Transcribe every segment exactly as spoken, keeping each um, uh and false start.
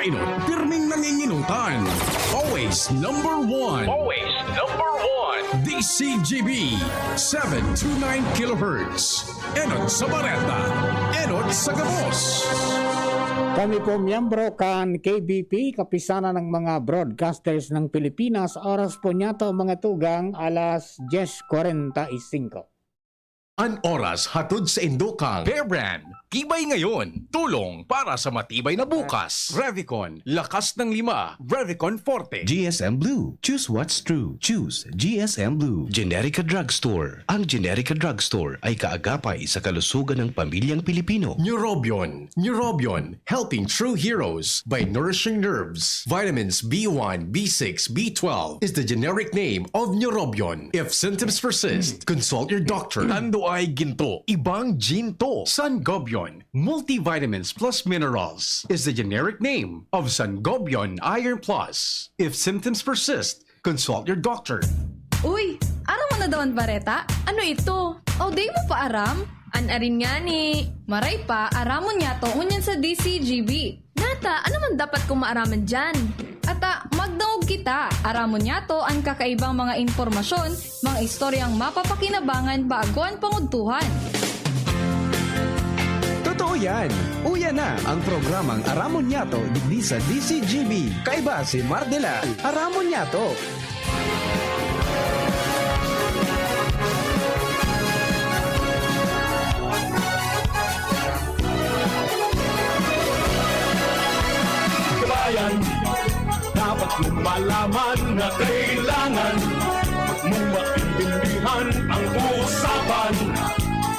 Inot, pirming nanginginutan. Always number one. Always number one. D C G B, seven two nine kilohertz. Enot sa bareta. Enot sa gabos. Kami po miyembro kan K B P, Kapisanan ng mga Broadcasters ng Pilipinas. Oras po niyato, mga tugang, alas dyes kwarenta y singko. An oras hatod saindo kan Bear Brand. Tibay ngayon, tulong para sa matibay na bukas. Revicon, lakas ng lima. Revicon Forte. G S M Blue. Choose what's true. Choose G S M Blue. Generica Drugstore. Ang Generica Drugstore ay kaagapay sa kalusugan ng pamilyang Pilipino. Neurobion. Neurobion, helping true heroes by nourishing nerves. Vitamins B one, B six, B twelve is the generic name of Neurobion. If symptoms persist, consult your doctor. Tando ay ginto, ibang ginto. Sangobion, multivitamins plus minerals is the generic name of Sangobion Iron Plus. If symptoms persist, consult your doctor. Uy, aram mo na daw an bareta? Ano ito? O, di mo pa aram? An arin ngani. Maray pa, aramon niyato ngunyan sa D C G B. Nata, ano man dapat kong maaraman diyan? Ata, magdangog kita. Aramon niyato an kakaibang mga impormasyon, mga istoryang mapapakinabangan bago an pangudtuhan. Totoo yan! Uya na ang programang Aramon Niyato digdi sa D C G B. Kaiba si Mardela. Aramon Niyato. Kabayan, dapat mo malaman na kailangan mong maintindihan ang usapan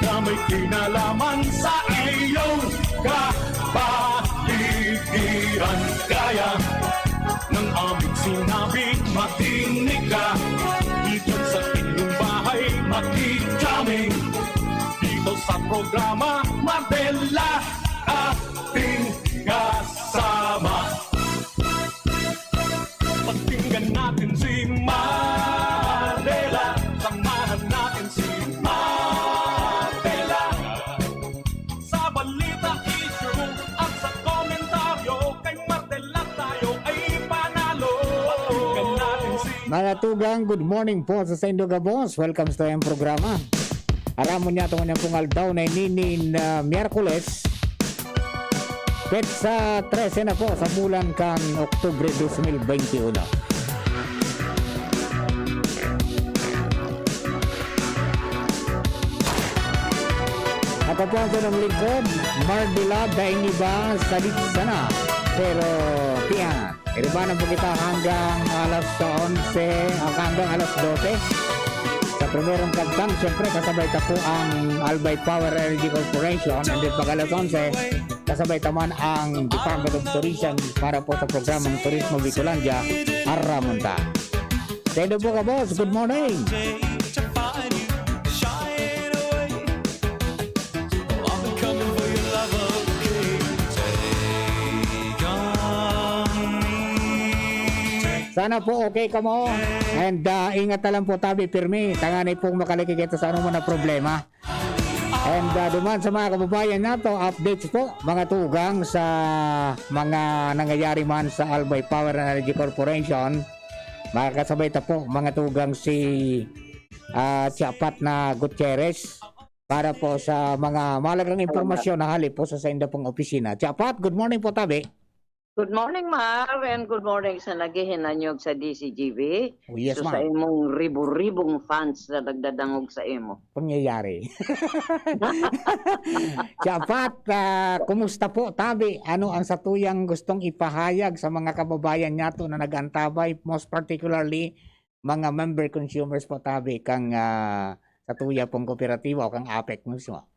na may kinalaman sa iyong kapaligiran. Kaya ng aming sinabi, makinig ka. Dito sa inyong bahay, makinig kami. Dito sa programa, Mardela, ating kasama. Pakinggan natin si Mardela. Samahan natin si Mardela. Sa balita, issue, at sa komentaryo, kay Mardela tayo ay panalo. Pakinggan natin si Mga tugang, good morning po sa saindo gabos. Welcome sa tuyang programa. Aramon niyato ngunyan pong aldaw na ini nin, ah, Miyerkules. Petsa trese na po sa bulan kan Oktubre dos mil bente uno. Ako po ang inyong lingkod, Mardela, daing iba, salit sana. Pero, tiyan, iribanan po kita hanggang alas onse, hanggang alas dose. Sa primerong kabtang, siyempre, kasabay ta po ang Albay Power Energy Corporation. And then, pag alas onse, kasabay ta man ang Department of Tourism para po sa programang Turismo Bicolandia, Aramon Ta. Saindo po gabos, good morning. Sana po okay kamo. And, ah, ingat na lang po tabi, pirmi. Tanganing pong makaliki kita sa anoman na problema. And, ah, duman sa mga kababayan nato, updates po, mga tugang sa mga nangyayari man sa Albay Power and Energy Corporation. Makakasabay ta po, mga tugang, si, ah, Siapat na Gutierrez para po sa mga mahalagang impormasyon na hali po sa sainda pong opisina. Siapat, good morning po, tabi. Good morning, Mar, and good morning sa naghihinanyog sa D C G B. Oh, yes, So, sa ma'am. imong ribu-ribong fans na nagdadangog sa imo. Pangyayari. Siapat, ah, kumusta po, tabi? Ano ang satuyang gustong ipahayag sa mga kababayan niyato na nag-antabay, most particularly mga member consumers po, tabi, kang, ah, satuya pong kooperatiba o kang APEC mismo?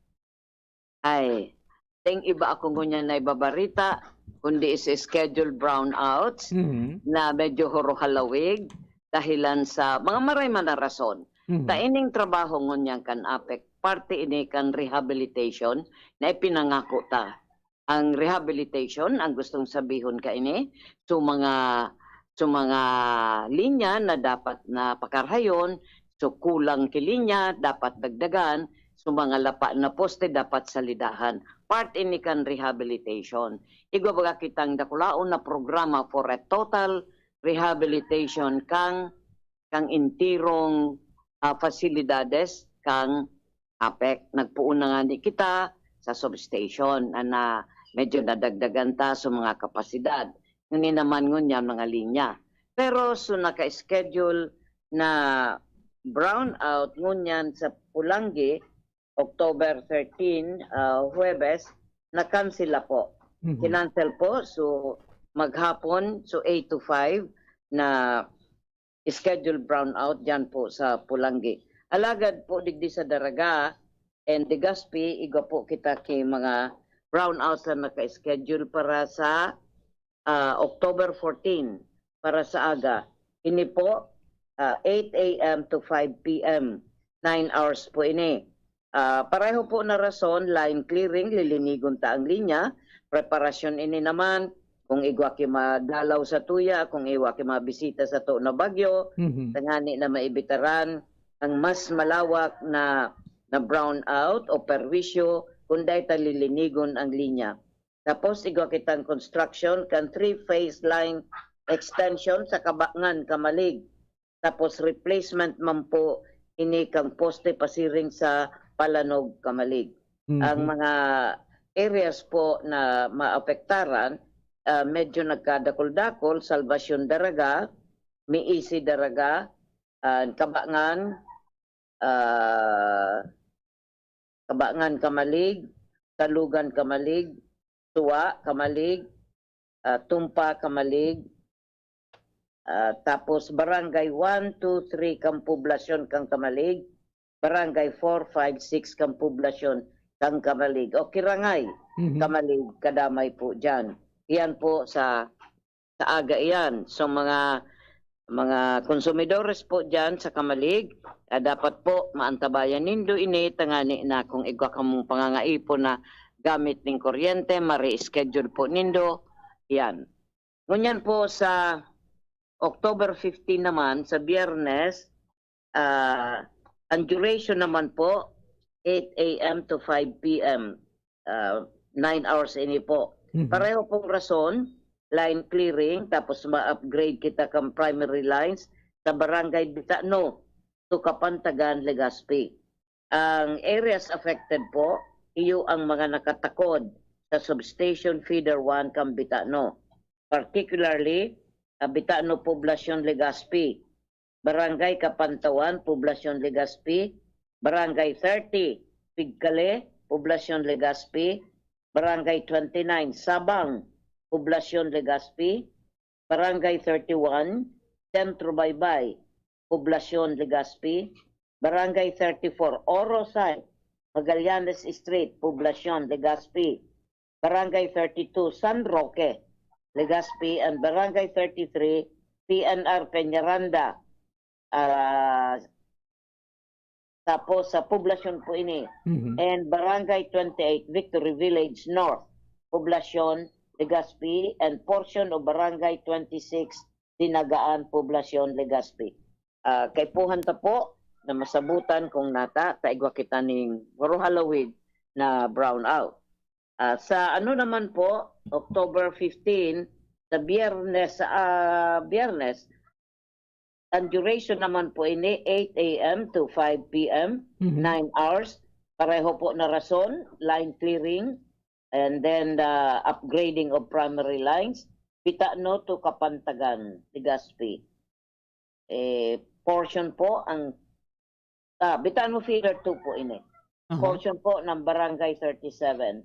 Ay, ding iba ako ngunyan na ibabarita, kundi is scheduled brownouts Mhm. na medyo huruhalawig dahilan sa mga maray man na rason. Mhm. Ta ining trabaho ngunyan kan APEC, parte ini kan rehabilitation na ipinangako ta. Ang rehabilitation, ang gustong sabihon kaini, so mga, so mga linya na dapat na pakarhayon, so kulang ki linya, dapat dagdagan, So, mga lapa na poste dapat salidahan. Part ini kan rehabilitation. Igwa baga kitang dakulaon na programa for a total rehabilitation kang, kang intirong, ah, fasilidades kang APEC. Nagpoon na ngani kita sa substation na, na medyo nadagdagan ta sa mga kapasidad. Ngunyan naman ngunyan mga linya. Pero so naka-schedule na brownout ngunyan sa Polangui, October thirteen, ah, Huwebes, na-cancel na po. Mhm. Kinancel po, so maghapon, so eight to five na scheduled brownout diyan po sa Polangui. Alagad po digdi sa Daraga and Legazpi, igwa po kita ki mga brownout na naka-schedule para sa, ah, October fourteen, para sa aga. Ini po, ah, eight a m to five p m. Nine hours po ini. Ah, pareho po na rason, line clearing, lilinigon ta ang linya. Preparasyon ini naman, kung igwa ki madalaw sa tuya, kung igwa ki mabisita sa to na bagyo, Mhm. tangani na maibitaran ang mas malawak na, na brownout o perwisyo, kung dai ta lilinigon ang linya. Tapos igwa kitang construction kan three-phase line extension sa Kabangan, Camalig. Tapos replacement man po ini kang poste pasiring sa Palanog, Camalig. Mhm. Ang mga areas po na maapektaran, ah, medyo nagkadakol-dakol, Salvacion Daraga, Miisi Daraga, ah, Kabangan, ah, Kabangan, Camalig, Talugan, Camalig, Suwa, Camalig, ah, Tumpa, Camalig, ah, tapos Barangay one, two, three kang poblasyon kang Camalig, Barangay four, five, six kang poblasyon kang Camalig. O Kirangay, Mhm. Camalig, kadamay po diyan. Iyan po sa, sa aga iyan. So, mga, mga konsumidores po diyan sa Camalig, ah, dapat po maantabayan nindo ini, tangani na kung igwa kamong pangangaipo na gamit ning kuryente, ma-reschedule po nindo. Yan. Ngunyan po sa October fifteen naman, sa Biyernes, ah, ang duration naman po, eight a m to five p m. Ah, nine hours ini po. Mhm. Pareho pong rason, line clearing, tapos ma-upgrade kita kang primary lines sa Barangay Bitano to Kapantagan, Legazpi. Ang areas affected po, iyo ang mga nakatakod sa substation feeder one kan Bitano, particularly, ah, Bitano Poblacion, Legazpi, Barangay Kapantawan, Poblacion, Legazpi, Barangay thirty, Pigkale, Poblacion, Legazpi, Barangay twenty-nine, Sabang, Poblacion, Legazpi, Barangay thirty-one, Centro Baybay, Poblacion, Legazpi, Barangay thirty-four, Oro Site, Magallanes Street, Poblacion, Legazpi, Barangay thirty-two, San Roque, Legazpi, and Barangay thirty-three, P N R Peñaranda, ah, tapos sa poblasyon po ini. Mhm. And Barangay twenty-eight, Victory Village North, Poblacion, Legazpi, and portion of Barangay twenty-six, Dinagaan, Poblacion, Legazpi. Ah, kaipuhan ta po na masabutan kung nata, ta igwa kita ning garo halawig na brownout. Ah, sa ano naman po, October fifteen, sa Biyernes, sa, ah, Biyernes, ang duration naman po ini, eight a m to five p m, Mhm. nine hours. Pareho po na rason, line clearing, and then the upgrading of primary lines, Bitano to Kapantagan, Legazpi. Eh, portion po ang, ah, Bitano Feeder two po ini. Aha. Portion po ng Barangay thirty-seven,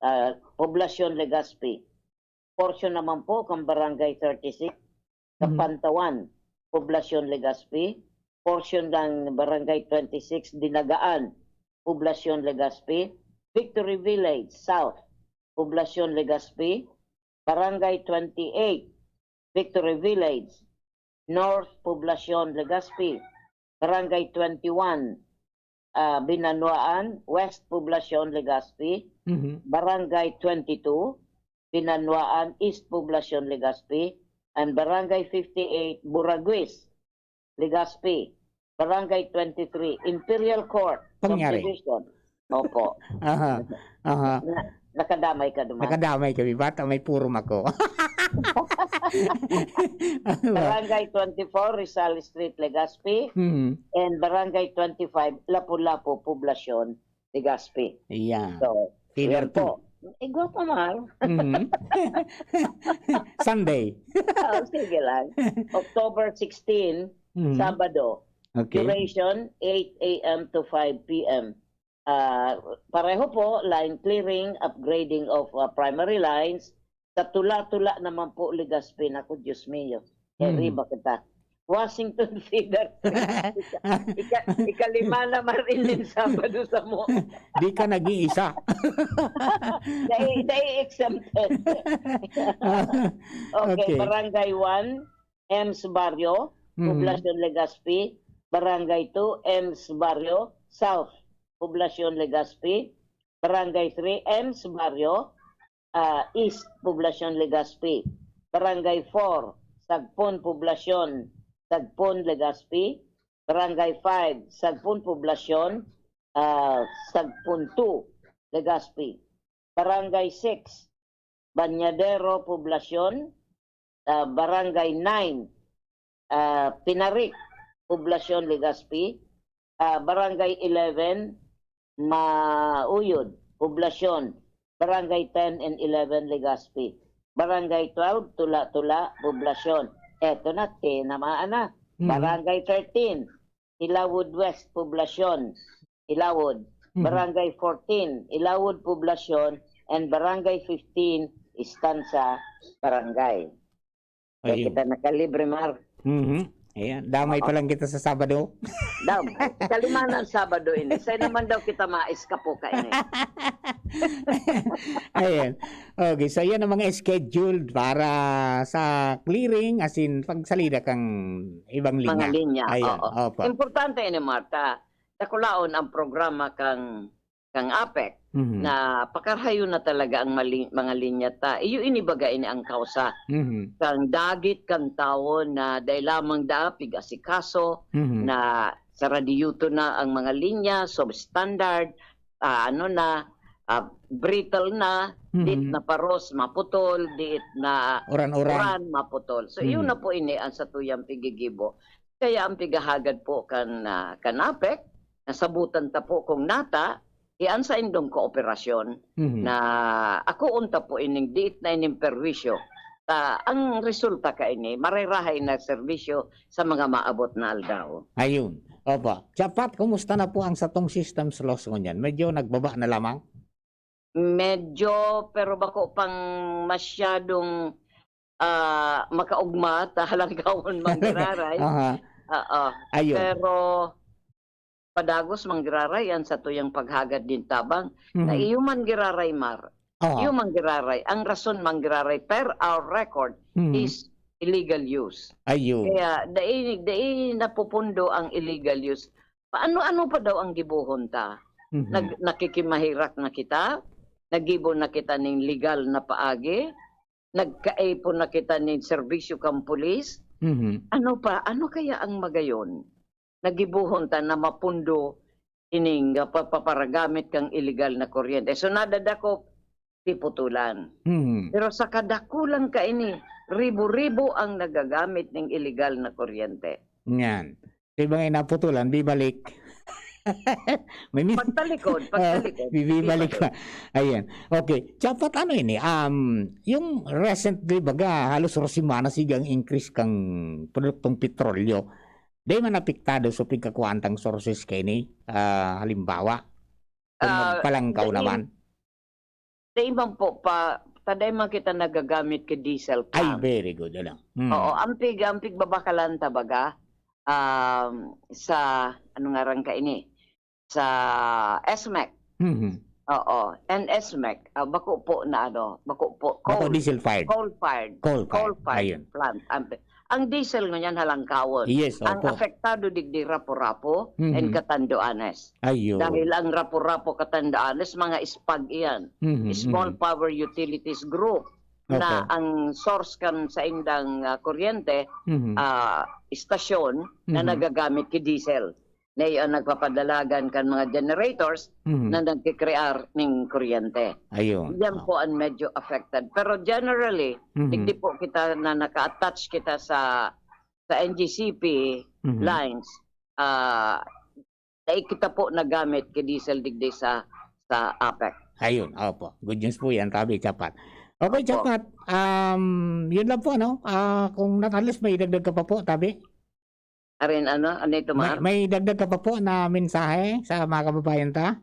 ah, Poblacion, Legazpi. Portion naman po kang Barangay thirty-six, Mhm. Kapantawan, Poblacion, Legazpi. Portion ng Barangay twenty-six, Dinagaan, Poblacion, Legazpi. Victory Village South, Poblacion, Legazpi. Barangay twenty-eight, Victory Village North, Poblacion, Legazpi. Barangay twenty-one, ah, Binanuaan, West Poblacion, Legazpi. Mhm. Barangay twenty-two, Binanuaan, East Poblacion, Legazpi. And Barangay fifty-eight, Buraguis, Legazpi. Barangay twenty-three, Imperial Court, Pangyari. Subdivision. Opo. Aha, aha. Na, nakadamay ka duman? Nakadamay kami, bata may purom ako. Ano ba? Barangay twenty-four, Rizal Street, Legazpi, Mhm. and Barangay twenty-five, Lapu-Lapu, Poblacion, Legazpi. Ayan. So, Pillar ayan po. Two. Eh, gwapo, Mar. Mhm. Sunday. Oh, sige lang. October sixteen, Mhm. Sabado. Okay. Duration, eight A M to five P M. Ah, pareho po, line clearing, upgrading of, ah, primary lines. Sa Tula-Tula naman po, Legazpi. Naku, Diyos mio. Hmm. Eri ba kita? Washington Cedar. Ika-, ika-, ikalima na marin nin Sabado samo. Di ka nag-iisa. Dai, dai exempted. Okay, Okay. Barangay one, Ems Barrio, Mhm. Poblacion Legazpi. Barangay two, Ems Barrio, South, Poblacion Legazpi. Barangay three, Ems Barrio, ah, East, Poblacion Legazpi. Barangay four, Sagpon, Poblacion, Sagpon, Legazpi. Barangay five, Sagpon, Poblacion, ah, Sagpon two, Legazpi. Barangay six, Bañadero, Poblacion, ah, Barangay nine, ah, Pinarik, Poblacion, Legazpi, ah, Barangay eleven, Mauyod, Poblacion, Barangay ten and eleven, Legazpi, Barangay twelve, Tula-Tula, Poblacion. Eto na, tinamaan na. Mhm. Barangay thirteen, Ilawod West, Poblacion, Ilawod. Mhm. Barangay fourteen, Ilawod, Poblacion, and Barangay fifteen, Estancia Barangay. Kaya Ayun. kita nakalibre, Mar. Mhm. Ayan. Damay Oo. pa lang kita sa Sabado. Damay. Kalima ng Sabado ini. Saan naman daw kita maiskapo ka ini? Ayan. Okay. So, yan ang mga scheduled para sa clearing, as in, pagsalida kang ibang Mga linya. linya, Ayan. oo. Opo. Importante ini, Marta. Dakulaon ang programa kang, kang apek Mhm. na pakarahayon na talaga ang mali-, mga linya ta. Iyo ini baga ini ang kausa. Mhm. Kang dagit kang tawo na dai lamang daa pig-asikaso, Mhm. na saradiyoto na ang mga linya, substandard, ah, ano na, ah, brittle na, Mhm. dit na paros maputol, dit na Uran-uran. uran maputol. So, iyo Mhm. na po ini ang satuyang pigigibo. Kaya ang pigahagad po kan, ah, kan apek, nasabutan ta po kung nata, iyan sa indong kooperasyon Mhm. na akoon ta po ining diit na ining perwisyo. Ta, ang resulta kaini, marerahay na serbisyo sa mga maabot na aldaw. Ayun. Opo. Chapat, kumusta na po ang satong systems loss ngunyan? Medyo nagbaba na lamang? Medyo, pero bako pang masyadong, ah, makaugma ta halangkawon manggiraray. Aha. Oo. Ayun. Pero padagos manggiraray an satuyang paghagad nin tabang. Na Mhm. iyo manggiraray, Mar. Oo. Iyo manggiraray. Ang rason manggiraray per our record Mhm. is illegal use. Ayun. Kaya dai, dai napupundo ang illegal use. Paano-ano pa daw ang gibohon ta? Mhm. Nag-, nakikimaherak na kita? Naggibo na kita nin legal na paagi? Nagkaipon na kita nin serbisyo kan pulis? Mhm. Ano pa? Ano kaya ang magayon? Naggibohon ta na mapundo ining, ah, pagpaparagamit kan iligal na kuryente. So, nadadakop, piputulan. Mhm. Pero sa kadakulang kaini, ribo-ribo ang nagagamit ning iligal na kuryente. Nyan. Di ba nga naputulan, bibalik? May min- Pagtalikod, Ah, pagtalikod, bibalik bibalik. pa. Ayan. Okay. Dapat ano ini? Um, yung recently, baga, halos oro semana sigang increase kang produktong petrolyo. Di man apektado sa pagkakuhaan tang sources kaini? Ah, halimbawa, kung Ah, magpalangkaw dai, naman. dai man po pa, ta dai man kita nagagamit ki diesel Ay, pump. very good, ano. Mm. Oo, ang pig-, ang pigbabakalan ta baga, um, sa, ano ngaran kaini? Sa S MEC. Mhm. Oo, and S MEC, ah, bako po na ano, bako po Bako coal, diesel fired. coal fired. Coal fired. Coal fired Ayun. plant. Ang, ang diesel ngunyan halangkawon. Yes, Ang opo. apektado digdi Rapu-Rapu and Mhm. Catanduanes. Ayun. Dahil ang Rapu-Rapu, Catanduanes, mga SPUG iyan. Mhm, Small mhm. Power Utilities Group na Opo. ang source kan saindang, ah, kuryente, Mhm. ah, istasyon na Mhm. nagagamit ki diesel. na iyo ang nagpapadalagan kan mga generators Mhm. na nagkikrear ning kuryente. Ayun. Yan Oh. po ang medyo affected. Pero generally, Mhm. digdi po kita na naka-attach kita sa, sa N G C P Mhm. lines, ah, dai kita po nagamit ki diesel digdi sa, sa APEC. Ayun, opo. Good news po yan, tabi, Chapat. Okay, Opo. Chapat, um, yun lang po, ano? Ah, kung natalis, may idagdag ka pa po, tabi? Arin, ano? Ano ito, May, Mar? may dagdag ka pa po na mensahe sa mga kababayan ta?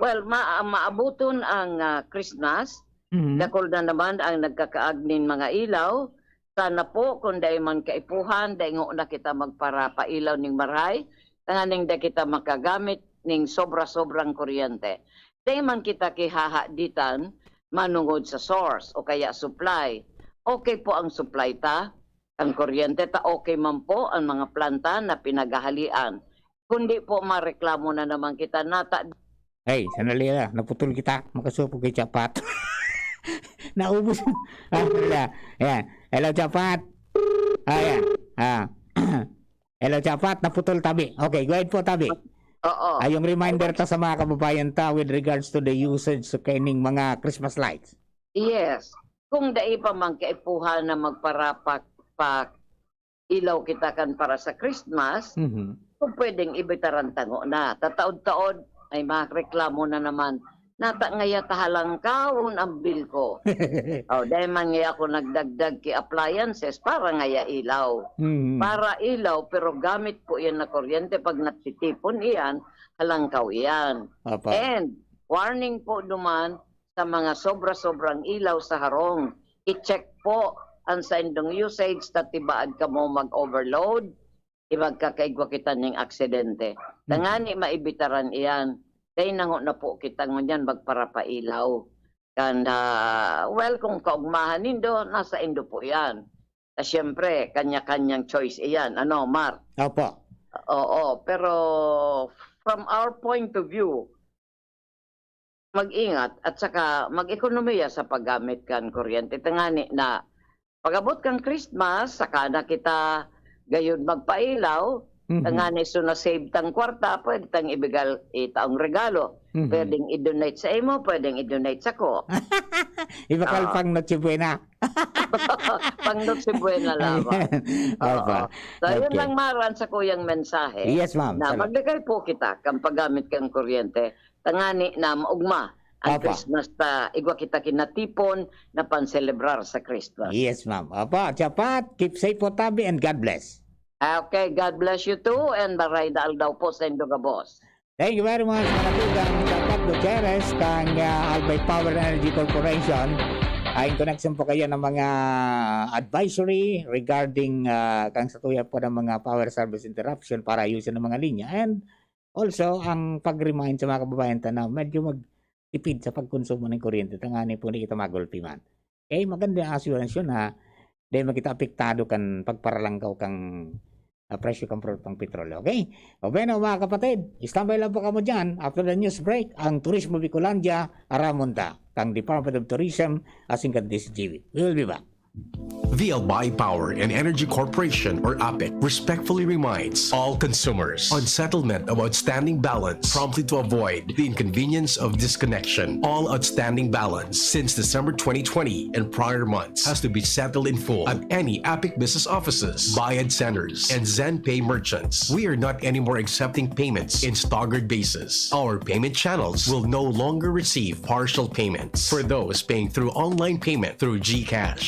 Well, ma-, maabuton ang, ah, Christmas. Mhm. Dakul na naman ang nagkakaag nin mga ilaw. Sana po, kung dai man kaipuhan, dai ngona kita magparapailaw ning maray, tanganing dai kita makagamit ning sobra-sobrang kuryente. Dai man kita kihahaditan manungod sa source o kaya supply. Okay po ang supply ta, ang kuryente ta, okay man po ang mga planta na pinaghahalian. Kundi po mareklamo na naman kita, nata- Hey, sandali na. Naputol kita. Makasupog kay Chapat. Naubos. Ah, wala. Ayan. Hello, Chapat. Ah, ayan. Ah. Hello, Chapat. Naputol, tabi. Okay, go ahead po, tabi. Oo. Ay, yung reminder ta sa mga kababayan ta with regards to the usage sa kaining mga Christmas lights. Yes. Kung dai pa man kaipuhan na magparapak pa ilaw kita kan para sa Christmas, Mhm. kung pwedeng ibitaran tango na. Tataod-taod, ay mareklamo na naman. Nata ngaya ta halangkawon ang bill ko. Oh, dahil man ngaya ako nagdagdag ki appliances para ngaya ilaw. Mhm. Para ilaw, pero gamit po yan na kuryente. Pag natitipon iyan, halangkaw iyan. Apa. And warning po duman sa mga sobra-sobrang ilaw sa harong. I-check po ang saindong usage ta tibaad kamo mag-overload, ibagkakaigwa kita ning aksidente. Mhm. Tangani maibitaran iyan. Kay nango na po kita ngunyan magparapailaw. Kan, ah, well, kung kaugmahan nindo, nasa indo po yan. Ta siyempre, kanya-kanyang choice iyan. Ano, Mar? Opo. Oo, pero from our point of view, mag-ingat at saka mag-ekonomiya sa paggamit kan kuryente. Tangani na pag-abot kan Christmas, saka na kita gayod magpailaw. Mhm. Tangani so na-save tang kwarta, pwede tang ibigal, itaong regalo. Mhm. Pwedeng i-donate sa imo, pwedeng i-donate sako. Iba ka Ah. pang Noche Buena. Pang Noche Buena lamang. Ayan. Opo. Oo. So, yun Okay. lang, Mar, an sakuyang mensahe Yes, ma'am. na Sal- maglikay po kita kan paggamit kan kuryente. Tangani na maugma ang Opo. Christmas ta igwa kita kinatipon na panselebrar sa Christmas. Yes, ma'am. Opo, Chapat, keep safe po tabi and God bless. Okay, God bless you too and maray na aldaw po sa indo gabos. Thank you very much, mga tugang Chapat Gutierrez, kang, ah, Albay Power and Energy Corporation. Ah, in connection po kayo ng mga advisory regarding, ah, kang satuya po ng mga power service interruption para ayusin ang mga linya. And also, ang pag-remind sa mga kababayan ta na medyo magtipid sa pagkonsumo ng kuryente, tangani po hindi kita magulpi man. Okay, maganda ang assurance yun na dahil magkita apektado kan pagparalangkaw kang, ah, presyo kang produktong petrolyo. Okay? O bueno, mga kapatid, standby lang po kamo dyan. After the news break, ang Turismo Bicolandia, aramon ta, kang Department of Tourism, asin kan D C G B. We will be back. V L Y Power and Energy Corporation, or APEC, respectfully reminds all consumers on settlement of outstanding balance promptly to avoid the inconvenience of disconnection. All outstanding balance since December twenty twenty and prior months has to be settled in full at any APEC business offices, Bayad Centers, and ZenPay merchants. We are not anymore accepting payments in staggered basis. Our payment channels will no longer receive partial payments for those paying through online payment through GCash.